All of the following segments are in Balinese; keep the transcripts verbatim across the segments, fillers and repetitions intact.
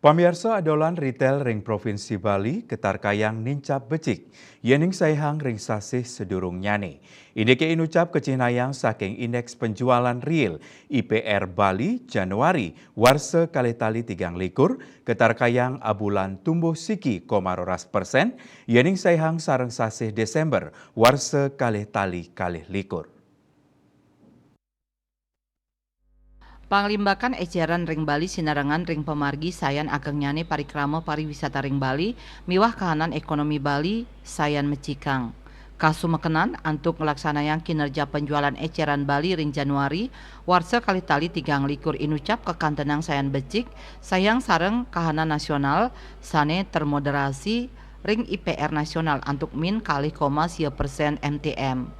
Pamiarsa, adolan retail ring Provinsi Bali ketarkayang nincap becik, yening saihang ring sasih sadurungnyane. Indike inucap kacihnayang saking Indeks Penjualan Real I P R Bali Januari warsa kalih tali tigang likur, ketarkayang abulan tumbuh siki koma roras persen, yening saihang sareng sasih Desember warsa kalih tali kalih likur. Panglimbakan eceran ring Bali sinarengan ring pamargi sayan agengnyane parikrama pariwisata ring Bali miwah kahanan ekonomi Bali sayan mecikang. Kasumekenan antuk nglaksanayang kinerja penjualan eceran Bali ring Januari warsa kalih tali tigang likur inucap kakantenang sayan becik, saihang sareng kahanan nasional sane termoderasi ring I P R nasional antuk min kalih koma sia persen M T M.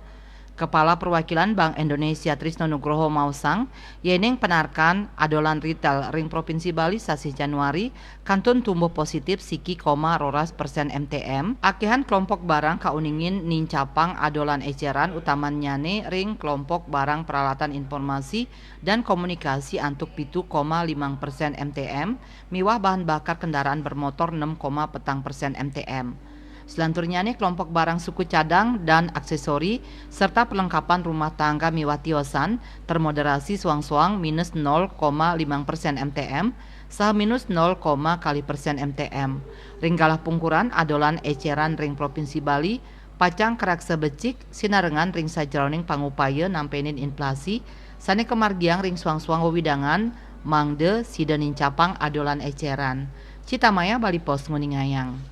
Kepala Perwakilan Bank Indonesia Trisno Nugroho maosang, yening panarkan adolan retail ring Provinsi Bali sasih Januari kantun tumbuh positif siki koma roras persen M T M, akehan kelompok barang kauningin nincapang adolan eceran utamannyane ring kelompok barang peralatan informasi dan komunikasi antuk pitu koma limang persen M T M, miwah bahan bakar kendaraan bermotor enam koma petang persen M T M. Selanturnyane kelompok barang suku cadang dan aksesori serta perlengkapan rumah tangga miwah tiosan termoderasi soang-soang minus nol koma limang persen M T M, saha minus nol koma kalih persen M T M. Ring galah pungkuran adolan eceran ring Provinsi Bali pacang karaksa becik sinarengan ring sajeroning pangupaya nampenin inflasi sane kamargiang ring soang-soang wewidangan mangda sida nincapang adolan eceran. Citamaya Bali Post nguningayang.